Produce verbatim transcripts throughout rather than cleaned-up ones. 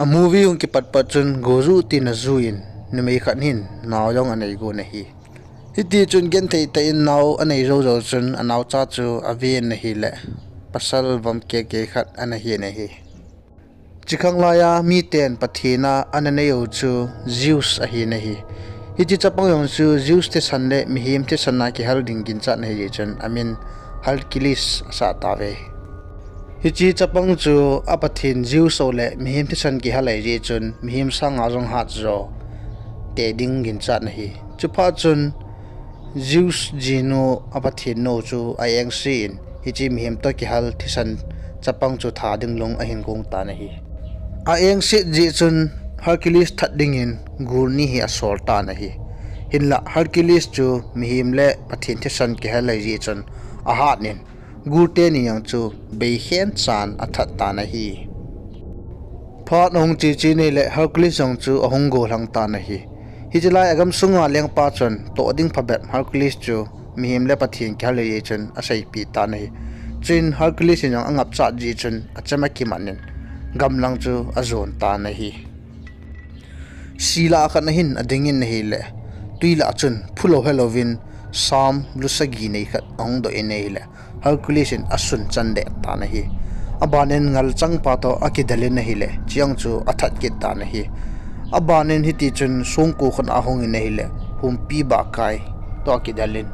A movie hung kipat pat chun gojuh tin ajuh in, numei khat hin nao jong anei gon ahi. Hiti chun genthei tah in nao anei jou jou chun anaocha chu aven ahile, pasal vom keke khat ana hin ahi. Chikhang laiya miten Pathen a ana nei u chu Zeus ahin ahi. Hiche chapang jong chu Zeus thisan le mihem thisan a kihal ding ginchat ahi jeh chun amin Hercules asah tauve. Hiche chapang chu a pathen Zeus ho le mihem thisan kihal ahi jeh chun mihem sanga jong hatjo te ding ginchat ahi. Chuphat chun Zeus jinu a pathen nu chu a engse in, hiche mihem toh kihal thisan chapang chu tha ding lung ahin gong tan ahi. A engset jeh chun Hercules that dingin gul ni hi asol tan ahi. Hinlah Hercules chu mihem le pathen thisan kihal ahi jeh chun ahat in, gul teni jong chu beikhen chan athat tan ahi. Phat ahung che che in ahile Hercules jong chu ahung gollhang tan ahi. Hiche lai a gamsunga lengpa chun toh ding phabep Hercules chu mihem le pathen kihal ahi jeh chun aseipi tan ahi. Chuin Hercules in jong angapchat jeh chun achem akimat in gamlang chu ajon tan ahi. Sila khat ahin adingin ahile, twi lah chun phulou helouvin sam lusagi nei khat ahung doh in ahile, Hercules in asun chan deh tan ahi. Abanin ngalchangpa toh akidel in ahile, chujong chu athat kit tan ahi. Abanin hiti chun songko khat ahung in ahile, humpi bahkai toh akidel in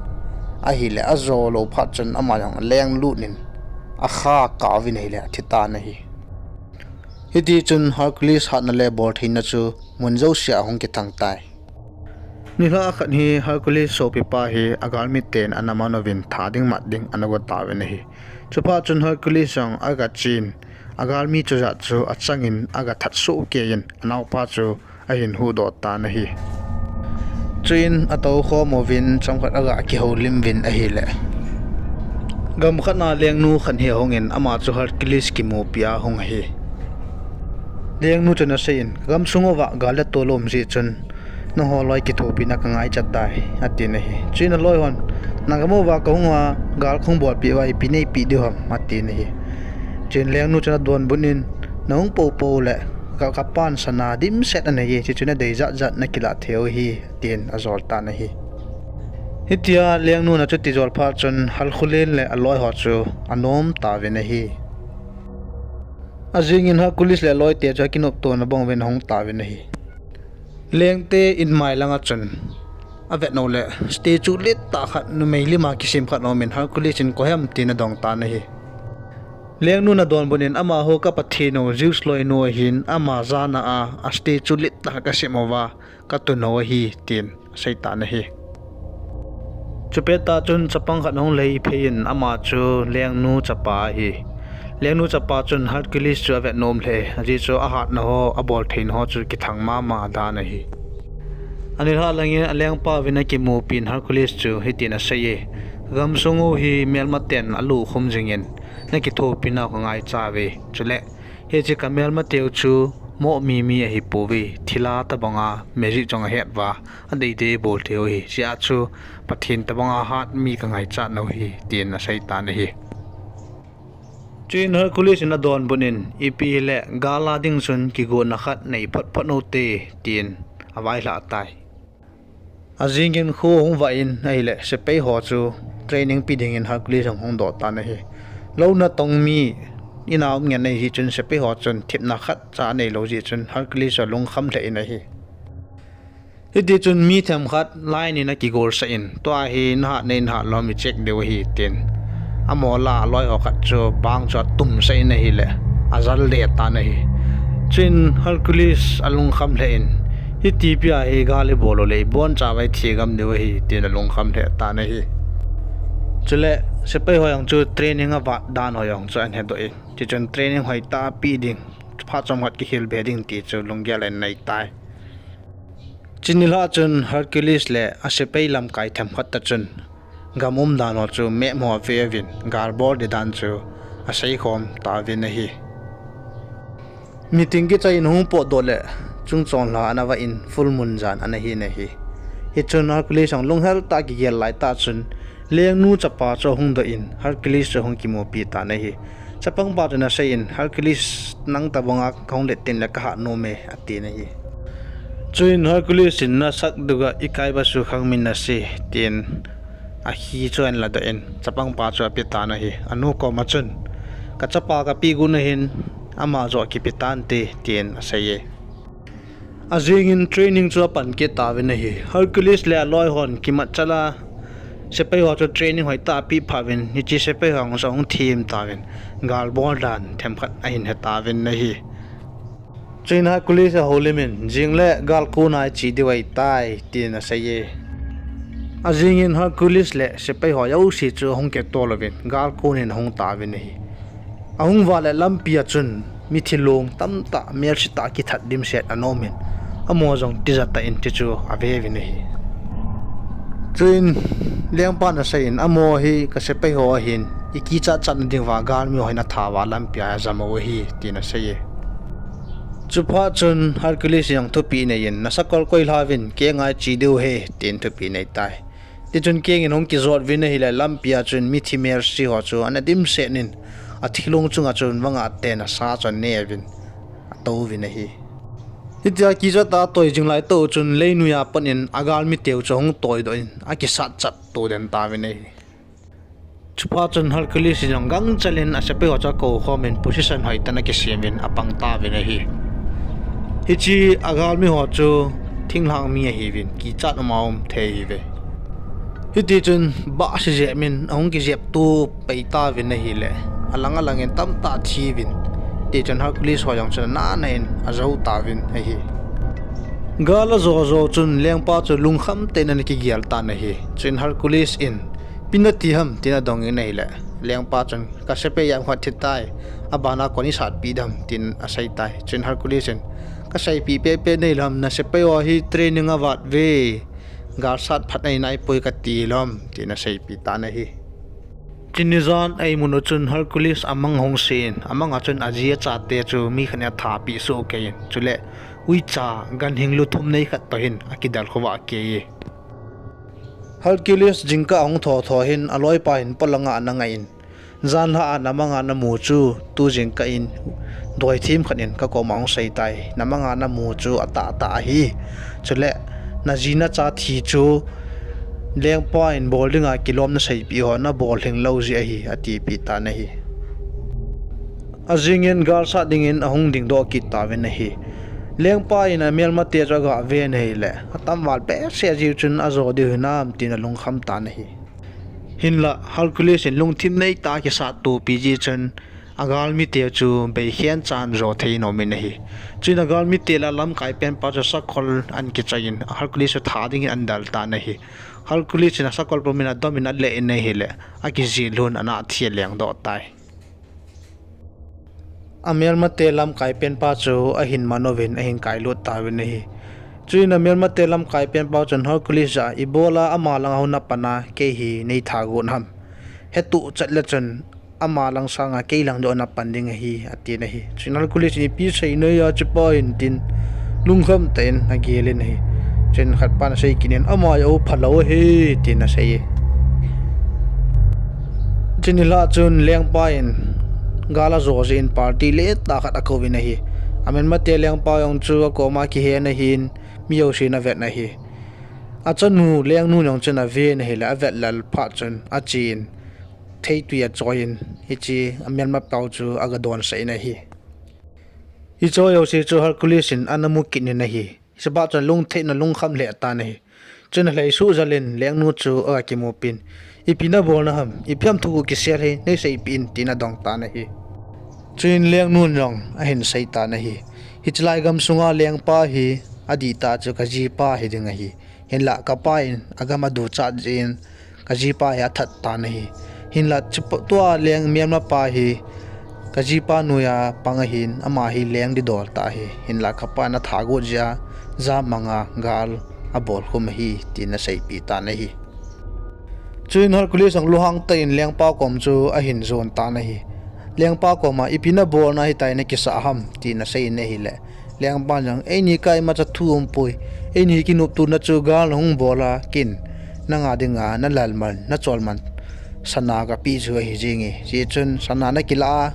ahile, ajo lou phat chun ama jong lenglut in akha kah uvin ahile athi tan ahi. Hiti chun Hercules hatna le boltheina chu mun jousea ahung kithang tai. Nilhah khat hi Hercules sopipa hi agalmiten ana man uvin tha ding mat ding ana go tauvin ahi. Chuphat chun Hercules jong aga chen, agalmi chujat chu achangin aga that sohkei in anaopa chu ahin huhdoh tan ahi. Chuin atoukhom uvin chomkhat aga kihoulim uvin ahile, gam khat a lengnu khat hi ahungin ama chu Hercules kimupi a hung ahi. Lengnu chun asei in, ka gamsung uva gal le tol um jeh chun nangho loi kithopina kangaichat tai, atin ahi. Chuin aloi hon, na gam uva kahung uva gal kahung bolpeh uva ipi neipeh diu ham, atin ahi. Chuin lengnu chun adonbut in, nahung poupou le ka, kapan sana dimset anei e, chuche chu nadei jat jat nakilah thei u ahi, tin ajol tan ahi. Hitia lengnun achuti jol phat chun Hercules le aloiho chu anom tauvin ahi. Ajingin Hercules le aloite chu akinoptona bang uvin ahung tauvin ahi. Lengte in mai langa chun avet u le statue littah khat numei lima kisem khat aumin Hercules in koi ham tin adong tan ahi. Lengnun adonbut in amaho ka pathen u Zeus loinu ahin ama jana a, a statue littah khat kasem uva katun u ahi tin asei tan ahi. Chupet tah chun chapang khat ahung lhai phei in ama chu lengnu chapa ahi. Lengnu chapa chun Hercules chu avet nom lheh e, ajeh chu ahatna ho, aboltheina ho chu kithang mama dan ahi. Anilhah langin alengpa uvin akimupin Hercules chu hitin asei e, ka gamsung u hi melmaten alukhum jingin, nakithopinau kangaicha uve. Chule hiche kamelmateu chu mohmi mi ahipouve, thilha tobanga magic jong ahet uva, adeidei bol thei u ahi. Hichea chu pathen tobanga hat mi kangaichat u ahi, tin asei tan ahi. Chuin Hercules in adonbut in, ipi hile gal a ding chun kigotna khat nei phot phot u hite, tin availhah tai. Ajingin kho ahung vah in ahile, sepai ho chu training pe dingin Hercules ahung hungdoh tan ahi. Lou natong mi in a um ngen ahi chun sepai ho chun thepna khatcha aneilou jeh chun Hercules chu alungkham lheh in ahi. Hitichun mi themkhat line in akigolsah in, tua hi nahat nei nahat lou ham icheck diu ahi, tin amola aloiho khat chu bang chu atumsah in ahile, ajaldeh tan ahi. Chuin Hercules alungkham lheh in, hitipia hi gal ibol uleh ibonchauva ithigam diu ahi, tin alungkham lheh tan ahi. Chule sepai ho jong chu training avat dan ho jong chu ahin hedoh in, chuchun training hoitah pe ding, phat chomkhat kikhel be ding ti chu lunggel ahin nei tai. Chuche nilhah chun Hercules le asepai lamkai themkhat toh chun gam umdan ho chu map ho aveuvin, gal bol ding dan chu aseikhom tauvin ahi. Meeting kichai in ahung potdoh le chungchon lha ana vah in full moon jan ana hin ahi. Hichun Hercules jong lunghel tah kigel laitah chun lengnu chapa chu ahungdoh in Hercules chu ahung kimupi tan ahi. Chapangpa chun aseiyin, Hercules, nang tobanga kahung let tengle kahat nom e, atin ahi. Chuin Hercules in, nasakduk a ikaiba su khang min nase, tin akhi chu ahin ladoh in, chapangpa chu apetan ahi. Anu koma chun, kachapa kapeh got nahin, ama joh kipe tante, tin aseiye. Ajingin training chu apan kit tauvin ahi. Hercules le aloi hon kimatchal a, sepai ho chu training hoitah apeh phat uvin, hiche sepai ho jong chu ahung them tauvin, gal bol dan themkhat ahin he tauvin ahi. Chuin Hercules ahoulimin, jingle gal kona iche diu ahitai, tin aseiye. Ajingin Hercules le sepai ho jouse chu ahung kitol uvin, gal konin ahung tauvin ahi. Ahung uva le lampi a chun mithi long tamtah, melsetah kithat dimset ana umin, amaho jong tijat tah in chuchu aveuvin ahi. Chuin lengpan aseiyin, amaho hi kasepai ho ahin, ikichat chatna dinguva galmi ho hin athauva lampia ajam u ahi, tin aseiye. Chuphat chun Hercules in jong thupeh aneiyin, nasakol koilhauvin, kenga iche diu ahi, tin thupeh aneitai. Tichun kengin ahung kijot uvin ahile, lampia chun mithi melse ho chu ana dimset in, athilong chunga chun vanga ten asa chu aneuvin, atouvin ahi. Hitia kichat tah a atoi jing laitah u chun leinoiya pat in agalmiteu chu ahung toidoh in, akisat chat to den tauvin ahi. Chuphat chun Hercules in jong gangchel in asepai ho chu akou khomin position hoitah in akisem uvin apang tauvin ahi. Hiche agalmi ho chu thinglhang mi ahiuvin, kichat uma um thei ahiuve. Hitichun bahse jep in ahung kijep to pai tauvin ahile, alang alangin tamtah athiuvin. Tichun Hercules ho jong chun anana in ajou tauvin ahi. Gal ajo jou chun lengpa chu lungkham tah in ana kigel tan ahi. Chuin Hercules in, ipi nati ham, tin adongin ahile, lengpa chun, kasepai jat khat thitai, abana kon isatpeh dem, tin aseitai. Chuin Hercules in, kaseipeh pehpeh nahi lou ham, nasepai ho hi training avat uve, gal sat phat nahi naipoi kati lou ham, tin aseipeh tan ahi. Chuni jan a imut u chun Hercules amang ahung se in, amanga chun aji achate chu mi khat in athapeh soh keiyin, chule uicha ganhing luthum nei khat toh hin akidel khovah keiye. Hercules jingkah ahung thotho hin aloipa hin polanga ana ngah in, janlhah a namanga namu chu tu jingkah in doithem khat in kakoma ahung seitai, namanga namu chu atahtah ahi. Chule naji nacha thi chu lengpa in bol dinga kilom naseipeh ho nabol lhinglou jeh ahi, atipeh tan ahi. Ajingin galsat dingin ahung dingdoh kit tauvin ahi. Lengpa in amelmate chu agah ven ahile, atamval behseh jeh chun ajo diu hinam tin alungkham tan ahi. Hinla Hercules in lungthim neitah a kisattopi jeh chun agalmite chu beikhen chan jo thei in aumin ahi. Chuin agalmite le alamkai penpa chu sakhol ahin kichoi in Hercules chu that dingin ahin del tan ahi. Hercules in asakol pumin adomin aleh in ahile, akijih lhun ana thi alengdoh tai. Amelmate lamkai penpa chu ahin man uvin ahin kailut tauvin ahi. Chuin amelmate lamkai penpa chun Hercules jah a, ibola ama langa hung napan a kei hi neithat got ham? Hetuh chet le chun ama lang sanga kei lang joh napan ding ahi, atin ahi. Chuin Hercules in ipi seina hiya chupa hin tin lungkham tah in agelin ahi. Chuin khatpan asei kit in ama jong phalou ahi tin asei e. Chuni lhah chun lengpa in gal ajo jeh in party letah khat akouvin ahi. Amelmate lengpa jong chu akoma kihen ahin mi jousen avet ahi. Achanu lengnu jong chun aven ahile avet lel phat chun achen theitwi achoiyin hiche amelmapau chu aga donsah in ahi. Hicheho jouse chu Hercules in ana mu kit in ahi. Hiche phat chun alungthim in alungkham lheh tan ahi. Chun alhaisuh jal in lengnu chu aga kimupin, ipi nabolna ham, ipi ham thuguh kisel hi neiseipeh in tin adong tan ahi. Chuin lengnun jong ahin sei tan ahi. Hiche lai gamsunga lengpa hi adihtah chu kajipa hiding ahi. Hinla kapa in agam aduchat jeh in kajipa hi athat tan ahi. Hinla chupa tua leng melmapa hi kajipa noiya pang ahin, ama hi leng didol tah ahi. Hinla kapa in athat got jeh a jam manga gal abolkhum ahi tin aseipeh tan ahi. Chuin Hercules jong lunghang tah in lengpa kom chu ahin jon tan ahi. Lengpa koma ipi nabolna hitia nakisah ham tin asei in ahile, lengpan jong eini kah imacha thu umpoi, eini kinoptona chu gal nahung bol a ken nanga dinga nalalman nacholman sana kapeh chu ahi jenge. Hijeh chun sana nakilah a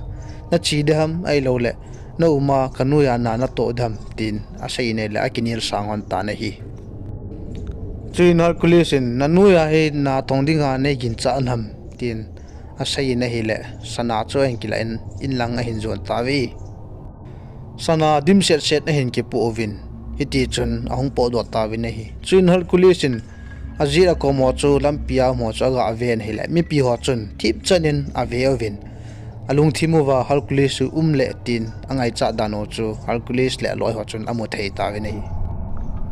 nache ding ham, ahilouleh na uma kanoiya na natoh ding ham, tin asei in ahile akinel sang lhon tan ahi. Chuin Hercules in, nanoiya hi na thong dinga nei ginchat ham, tin asei in ahile, sana chu ahin kilah in, in lang ahin jon tauve. Sana dimset set ahin kipoh uvin, hitichun ahung potdoh tauvin ahi. Chuin Hercules in ajet akom ho chu, lampia um ho chu aga ven ahile, mipi ho chun thipchan in ave uvin, alungthim uva Hercules chu um le tin angaichat dan u chu Hercules le aloi ho chun amu thei tauvin ahi.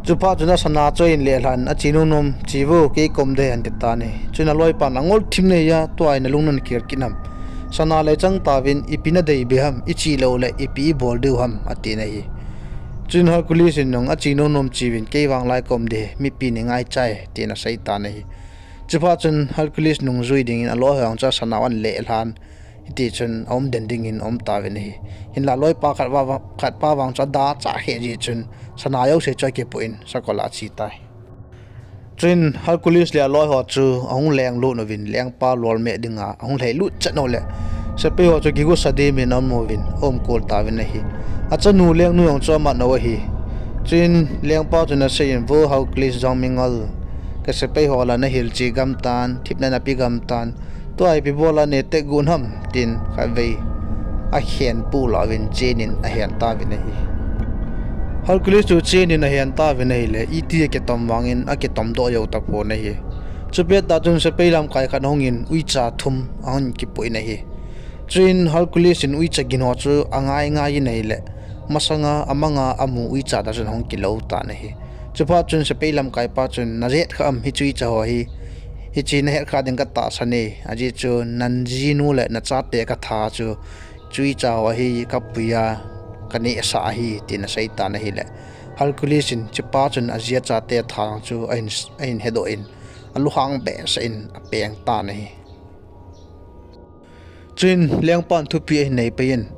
Chuphat chun asana chu ahin lelhan, ache nomnom che vo, kei kom ding ahi, ati tan ahi. Chuin aloipan, angol thim neiya tua hi nalung nakhel kit nam? Sana le chang tauvin, ipi nadei be ham, iche louleh ipi ibol diu ham, atin ahi. Chuin Hercules in jong, ache nomnom cheuvin, kei vang lai kom ding, mipi ni ngaichai, tin asei tan ahi. Chuphat chun Hercules nungjui dingin aloi ho jong chu asana u ahin lelhan, hitichun aum den dingin aum tauvin ahi. Hinla aloipa khat va, khat pa vang chu adachah kheh jeh chun sana jouse chu akipoh in sakol a ache tai. Chuin Hercules le aloi ho chu ahung lenglut uvin, lengpa lolmeh dinga ahung lhailut chet uleh, sepai ho chu kigosa dimin aum uvin, aum kol tauvin ahi. Achanu lengnu jong chu amat u ahi. Chuin lengpa chun asei in, vo Hercules jong mingol, ka sepai ho la nahil che gam tan, thipna nape gam tan, tua hi ipi bola nei attack got ham, tin khatvei akhen pula uvin chenin ahen tauvin ahi. Hercules chu chenin ahen tauvin ahile, iti akitom vangin akitomdoh jou tapon ahi. Chupet tah chun sepai lamkai khat ahungin uicha thum ahung kipoh in ahi. Chuin Hercules in uicha gin ho chu angai ngai in ahile, masanga amanga amu uicha tah chun ahung kilou tan ahi. Chuphat chun sepai lamkaipa chun, najet kha am hiche uicha ho hi? Hiche nahet kha ding katahsan e, ajeh chu najinu le nachate katha chu hiche uicha ho hi kapuiya kanehsah ahi, tin asei tan ahile, Hercules in chupa chun aji achate tha chu ahin, ahin hedoh in, alunghang behseh in apeng tan ahi. Chuin lengpan thupeh ahin neipeh in,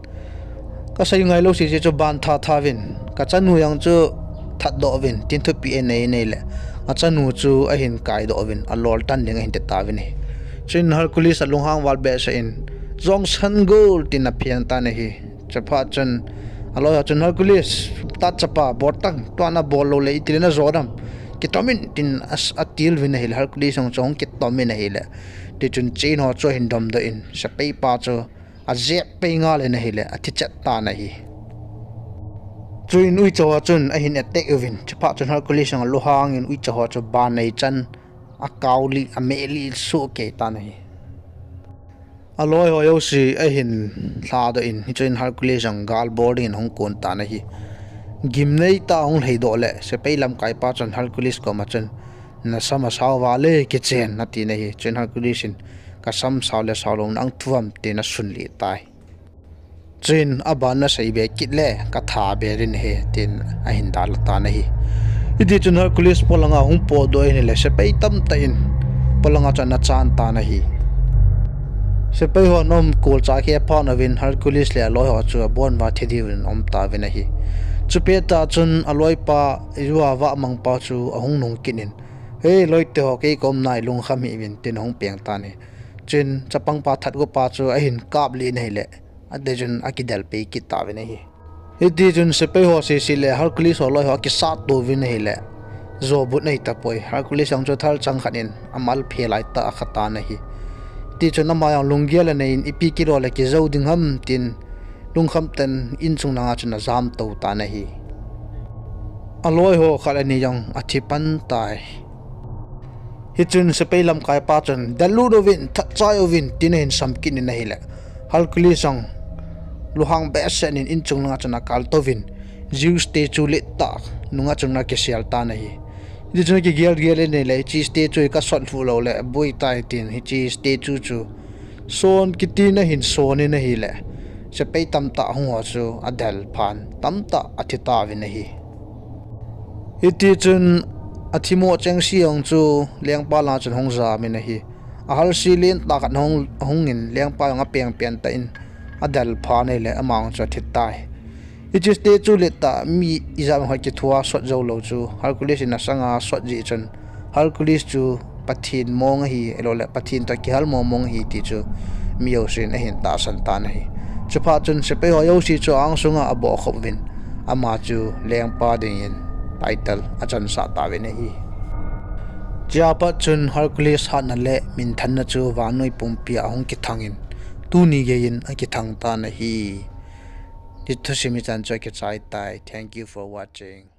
kasei ngailou sese chu ban thatha uvin, kachanu jong chu thatdoh uvin, tin thupeh anei in ahile, achanu chu ahin kaidoh uvin, aloltan ding ahin ti tauvin ahi. Chuin Hercules alunghang val behseh in, jongsan gol, tin aphen tan ahi. Chuphat chun aloi ho chun, Hercules, tat chapa, bol tan, tua nabol louleh itile najo dem? Kitom in, tin a, atil uvin ahile, Hercules jong chu ahung kitom in ahile, tichun chain ho chu ahin domdoh in, sepaipa chu ajep pei ngal in ahile, athi chet tan ahi. Chuin uicha ho chun ahin attack uvin, chuphat chun Hercules jong alunghang in uicha ho chu ban nei chan, akaolih, amehlih soh kei tan ahi. Aloi ho jouse ahin lhadoh in, hichun Hercules jong gal bol dingin ahung kon tan ahi. Gimnei tah ahung lhaidoh leh, sepai lamkaipa chun Hercules koma chun, nasam asao vale, kichen, atin ahi. Chuin Hercules in, kasam sao le sao lou nang thu am, tin asunlih tai. Chuin aban asei be kit le, katha be ding ahi, tin ahin dalha tan ahi. Hitichun Hercules polanga ahung potdoh in ahile, sepai tamtah in polanga chu ana chan tan ahi. Sepai hon aum kolcha khe phat uvin, Hercules le aloi ho chu abon uva thi diuvin aum tauvin ahi. Chupet tah chun aloipa, Jua vahmangpa chu ahung nung kit in, hei loite ho, kei ka umna ilungkham hih uvin, tin ahung peng tan ahi. Chuin chapangpa thatgupa chu ahin kaplih in ahile, ati chun akidelpeh kit tauvin ahi. Hitichun sepai ho sese le Hercules ho loi ho akisat to uvin ahile, jobut nei tapoi. Hercules jong chu thalchang khat in amalphe laitah a akha tan ahi. Tichun ama jong lunggel anei in, ipi kilo le kijou ding ham, tin lungkham tah in inchung langa chun ajam tou tan ahi. Aloi ho khat le ni jong athi pan tai. Hichun sepai lamkaipa chun, dellut uvin, thatchai uvin, tin ahin sam kit in ahile, Hercules jong lunghang behseh in inchung langa chun akal touvin, Zeus statue littah nunga chun akisel tan ahi. Hitichun akigelgel in ahile, hiche statue hi kasot lhuh loule boi tai, tin hiche statue chu son kitin ahin son in ahile, sepai tamtah hung ho chu adel phan, tamtah athi tauvin ahi. Hitichun athimo chengse jong chu lengpa langa chun ahung jam in ahi. Ahalse lentah khat ahung, ahungin lengpa jong apeng pen tah in adel phan ahile, ama jong chu athi tai. Hiche statue littah mi ijat ham khat kithua sot joulou chu Hercules in asanga sot jeh chun, Hercules chu Pathen mong ahi, ahiloule Pathen toh kihal mong mong ahi ti chu mi jousen ahin tahsan tan ahi. Chuphat chun sepai ho jouse chu angsunga abohkhop uvin, ama chu lengpa dingin title achansah tauvin ahi. Chea pat chun Hercules hatna le minthanna chu vannoi pumpia ahung kithangin, tuni geiyin akithang tan ahi. Hiche thusim hichan chu akichai tai. Thank you for watching.